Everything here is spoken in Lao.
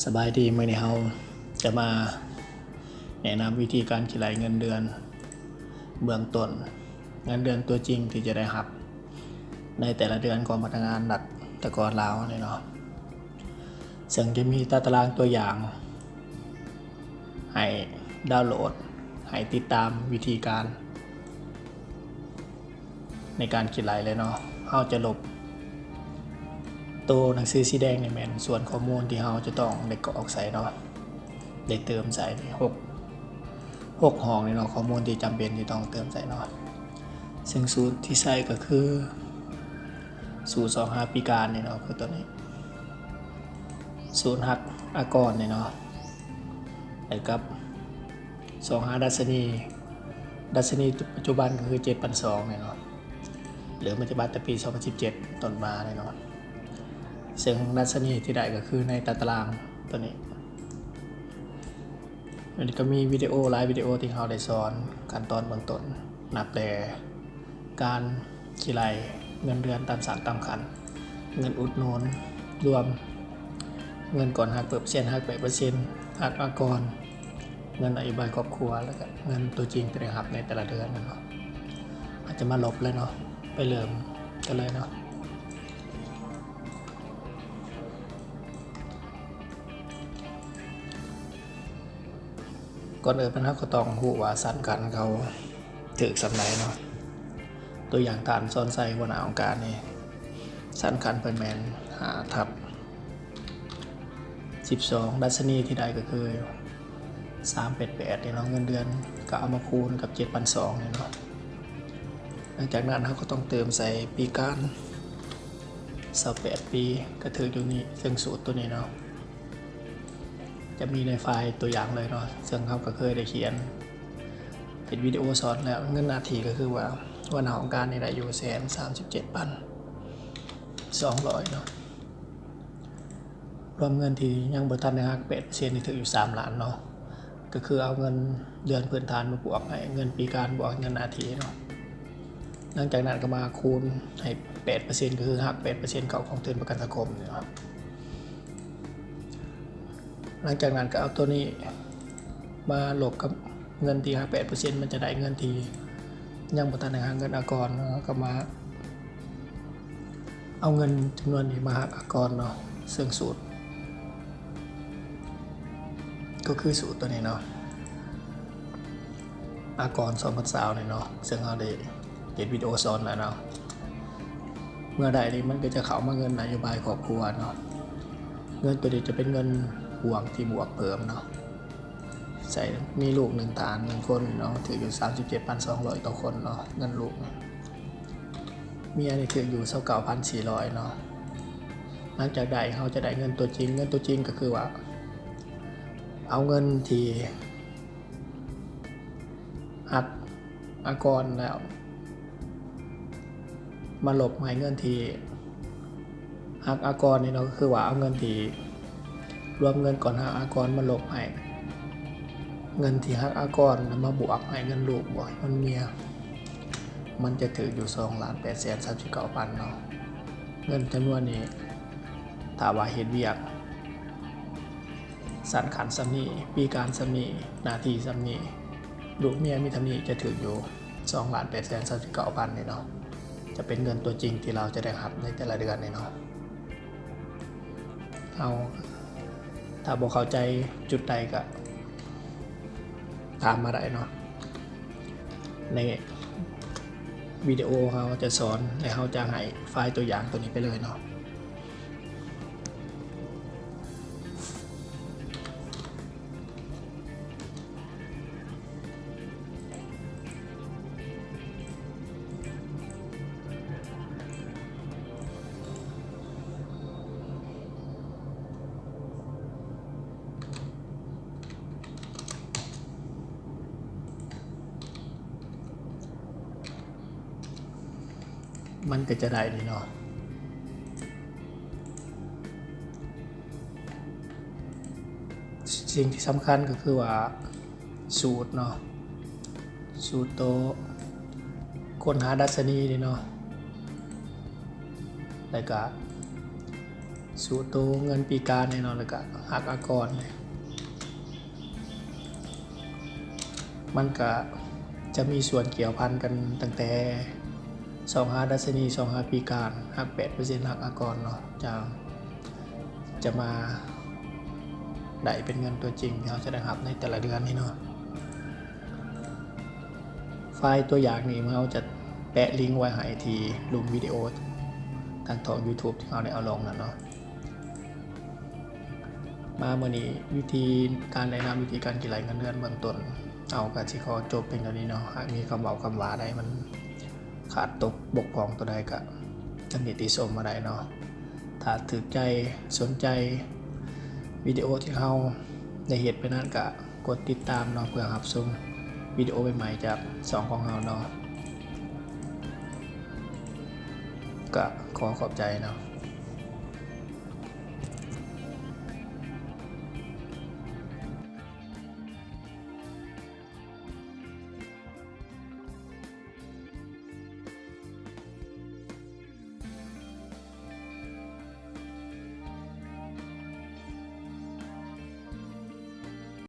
ສະບາຍດີ, ມື້ນີ້ເຮົາຈະມາແນະນຳວິທີການຄິດໄລ່ເງິນເດືອນເບື້ອງຕົ້ນ, ເງິນເດືອນຕົວຈິງທີ່ຈະໄດ້ຮັບໃນແຕ່ລະເດືອນຂອງພະນັກງານລັດຖະກອນລາວນີ້ເນາະ. ເຊິ່ງຈະມີຕາຕະລາງຕົວຢ່າງໃຫ້ດາວໂຫຼດ, ໃຫ້ຕິດຕາມວິທີການ ໃນການຄິດໄລ່ເລີຍເນາະ. ເຮົາຈະລົບໂຕໜັງສືສີແດງນີ້ແມ່ນສ່ວນຂໍ້ມູນທີ່ເຮົາຈະຕ້ອງໄດ້ກອກໃສ່ເນາະ, ໄດ້ເຕີມໃສ່ ຫົກ ຫົກຫ້ອງນີ້ເນາະ, ຂໍ້ມູນທີ່ຈຳເປັນທີ່ຕ້ອງເຕີມໃສ່ເນາະ. ເຊິ່ງສູດທີ່ໃຊ້ກໍຄືສູດຊອກຫາປີການນີ້ເນາະ, ຄືຕົວນີ້ ສູດຫັກອາກອນນີ້ເນາະ, ແລະກັບ ຊອກຫາດັດຊະນີ, ດັດຊະນີປັດຈຸບັນກໍຄືເຈັດພັນສອງນີ້ເນາະ, ເລີ່ມປະຕິບັດແຕ່ປີສອງພັນສິບເຈັດຕົ້ນມານີ້ເນາະ. ເຊິ່ງດັດຊະນີທີ່ໄດ້ກໍຄືໃນຕາຕະລາງຕົວນີ້. ມັນກໍມີວິດີໂອຫຼາຍວິດີໂອທີ່ເຮົາໄດ້ສອນຂັ້ນຕອນເບື້ອງຕົ້ນ, ນັບແຕ່ ການຄິດໄລ່ເງິນເດືອນຕາມຊັ້ນຕາມຂັ້ນ, ເງິນອຸດໜູນລວມ, ເງິນກ່ອນຫັກເປີເຊັນ, ຫັກແປດເປີເຊັນ, ຫັກອາກອນ, ເງິນນະໂຍບາຍຄອບຄົວ ແລ້ວກະເງິນຕົວຈິງທີ່ໄດ້ຮັບໃນແຕ່ລະເດືອນເນາະ. ເຮົາຈະມາລົບເລີຍເນາະ, ໄປເລີ່ມກັນເລີຍເນາະ. ກ່ອນອື່ນເຮົາກໍຕ້ອງຮູ້ວ່າຊັ້ນຂັ້ນເຂົາຖືກສ່ຳໃດເນາະ. ຕົວຢ່າງທ່ານ ສອນໄຊ ຫົວໜ້າອົງການນີ້ ຊັ້ນຂັ້ນເພິ່ນແມ່ນຫ້າທັບສິບສອງ, ດັດຊະນີທີ່ໄດ້ກໍຄືສາມແປດແປດນີ້ເນາະ, ເງິນເດືອນກໍເອົາມາຄູນກັບເຈັດພັນສອງນີ້ເນາະ. ຫຼັງຈາກນັ້ນເຮົາກໍຕ້ອງເຕີມໃສ່ປີການ ຊາວແປດປີ ກໍຖືກຢູ່ນີ້, ເຊິ່ງສູດຕົວນີ້ເນາະ ຈະມີໃນໄຟລ໌ຕົວຢ່າງເລີຍເນາະ, ເຊິ່ງເຮົາກໍເຄີຍໄດ້ຂຽນເຮັດວິດີໂອສອນແລ້ວ. ເງິນໜ້າທີ່ກໍຄືວ່າ ຫົວໜ້າຫ້ອງການນີ້ໄດ້ຢູ່ແສນສາມສິບເຈັດພັນສອງຮ້ອຍເນາະ, ລວມເງິນທີ່ຍັງບໍ່ທັນໄດ້ຫັກແປດເປີເຊັນນີ້ຖືກຢູ່ສາມລ້ານເນາະ. ກໍຄືເອົາເງິນເດືອນພື້ນຖານມາບວກໃຫ້ເງິນປີການ ບວກເງິນໜ້າທີ່ເນາະ. ຫຼັງຈາກນັ້ນກໍມາຄູນໃຫ້ແປດເປີເຊັນ ກໍຄືຫັກແປດເປີເຊັນເຂົ້າກອງທຶນປະກັນສັງຄົມນີ້ເນາະ. ຫຼັງຈາກນັ້ນກໍເອົາຕົວນີ້ມາລົບກັບເງິນທີ່ຫັກແປດເປີເຊັນ, ມັນຈະໄດ້ເງິນທີ່ຍັງບໍ່ທັນໄດ້ຫັກເງິນອາກອນເນາະ. ກໍມາ ເອົາເງິນຈຳນວນນີ້ມາຫັກອາກອນເນາະ, ເຊິ່ງສູດກໍຄືສູດຕົວນີ້ເນາະ, ອາກອນສອງພັນຊາວນີ້ເນາະ, ເຊິ່ງເຮົາໄດ້ເຮັດວິດີໂອສອນແລ້ວເນາະ. ເມື່ອໄດ້ນີ້ມັນກໍຈະເຂົ້າມາເງິນນະໂຍບາຍຄອບຄົວເນາະ, ເງິນຕົວນີ້ຈະເປັນເງິນບວກທີ່ບວກເພີ່ມເນາະ. ໃສ່ ມີລູກໜຶ່ງທ່ານ ໜຶ່ງຄົນເນາະ, ຖືກຢູ່ສາມສິບເຈັດພັນສອງຮ້ອຍຕໍ່ຄົນເນາະ, ເງິນລູກ. ເມຍນີ້ຖືກຢູ່ຊາວເກົ້າພັນສີ່ຮ້ອຍເນາະ. ຫຼັງຈາກໄດ້ ເຮົາຈະໄດ້ເງິນຕົວຈິງ, ເງິນຕົວຈິງກໍຄືວ່າ ເອົາເງິນທີ່ຫັກອາກອນແລ້ວ ມາລົບໃຫ້ເງິນທີ່ຫັກອາກອນນີ້ເນາະ, ກໍຄືວ່າເອົາເງິນທີ່ ລວມເງິນກ່ອນຫັກອາກອນມາລົບໃຫ້ເງິນທີ່ຫັກອາກອນ ແລ້ວມາບວກໃຫ້ເງິນລູກ ບວກໃຫ້ເງິນເມຍ, ມັນຈະຖືກຢູ່ສອງລ້ານແປດແສນສາມສິບເກົ້າພັນເນາະ. ເງິນຈຳນວນນີ້ ຖ້າວ່າເຮັດວຽກ ຊັ້ນຂັ້ນສ່ຳນີ້, ປີການສ່ຳນີ້, ໜ້າທີ່ສ່ຳນີ້, ລູກເມຍມີສ່ຳນີ້ ຈະຖືກຢູ່ສອງລ້ານແປດແສນສາມສິບເກົ້າພັນນີ້ເນາະ, ຈະເປັນເງິນຕົວຈິງທີ່ລາວຈະໄດ້ຮັບໃນແຕ່ລະເດືອນນີ້ເນາະ. ເຮົາ ຖ້າບໍ່ເຂົ້າໃຈຈຸດໃດກໍຖາມມາໄດ້ເນາະ, ໃນວິດີໂອເຮົາຈະສອນ ແລະ ເຮົາຈະໃຫ້ໄຟລ໌ຕົວຢ່າງຕົວນີ້ໄປເລີຍເນາະ. ມັນກໍຈະໄດ້ນີ້ເນາະ. ສິ່ງທີ່ສຳຄັນກໍຄືວ່າສູດເນາະ, ສູດໂຕຄົ້ນຫາດັດຊະນີນີ້ເນາະ, ແລ້ວກະ ສູ່ໂຕເງິນປີການແນ່ນອນ ແລ້ວກະຮັກອາກອນ ມັນກະຈະມີສ່ວນກ່ຽວພັນກັນຕັ້ງແຕ່ສ່ອງຫາດັດຊະນີ ສ່ອງຫາປີການ ຮັກແປດເປີເຊັນ ຮັກອາກອນເນາະ ຈະ ຈະມາໄດ້ເປັນເງິນຕົວຈິງທີ່ເຮົາຈະໄດ້ຮັບໃນແຕ່ລະເດືອນນີ້ເນາະ. ໄຟລ໌ຕົວຢ່າງນີ້ ເຮົາຈະແປະລິງໄວ້ໃຫ້ທີ່ລຸ່ມວິດີໂອທາງຊ່ອງ YouTube ທີ່ເຮົາໄດ້ເອົາລົງນັ້ນເນາະ. ມາມື້ນີ້ ວິທີການແນະນຳ ວິທີການຄິດໄລ່ເງິນເດືອນເບື້ອງຕົ້ນ ເຮົາກະຊິຂໍຈົບພຽງເທົ່ານີ້ເນາະ. ຫາກມີຄຳເວົ້າຄຳວ່າໃດມັນຂາດຕົກບົກຜ່ອງຕົວໃດກະຕຳໜິຕິຊົມມາໄດ້ເນາະ. ຖ້າຖືກໃຈ ສົນໃຈວິດີໂອທີ່ເຮົາໄດ້ເຮັດໄປນັ້ນ ກະກົດຕິດຕາມເນາະ ເພື່ອຮັບຊົມວິດີໂອໃໝ່ໆຈາກຊ່ອງຂອງເຮົາເນາະ. ກະຂໍຂອບໃຈເນາະ.